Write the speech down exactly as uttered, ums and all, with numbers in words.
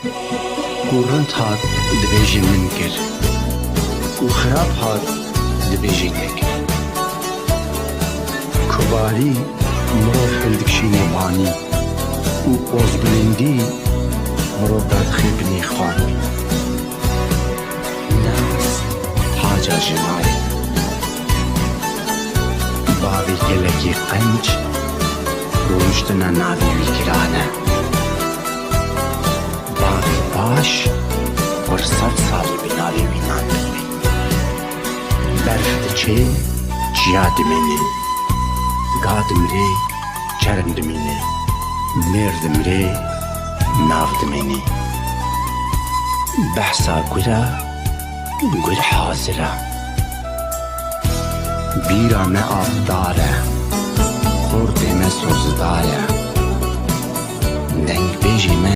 Ku rind hat dibêjê min kir, ku xirab hat dibêjê te kir. Ku barî mirov hildikşînê banî û ozbilindî mirov dadixê binê xanî. Nas haca jinayê. Bavê gelekî qenc rûniştina navê wî kirane. Bavê baş pir sed salî bi navê wî nan dibî. Berf diçe, çiya dimîne. Ga dimire, çerm dimîne. Mêr dimire, nav dimîne. Behsa gura, gur hazir e. Bîra me avdar e, xortê me sozdar e. Dengbêjê me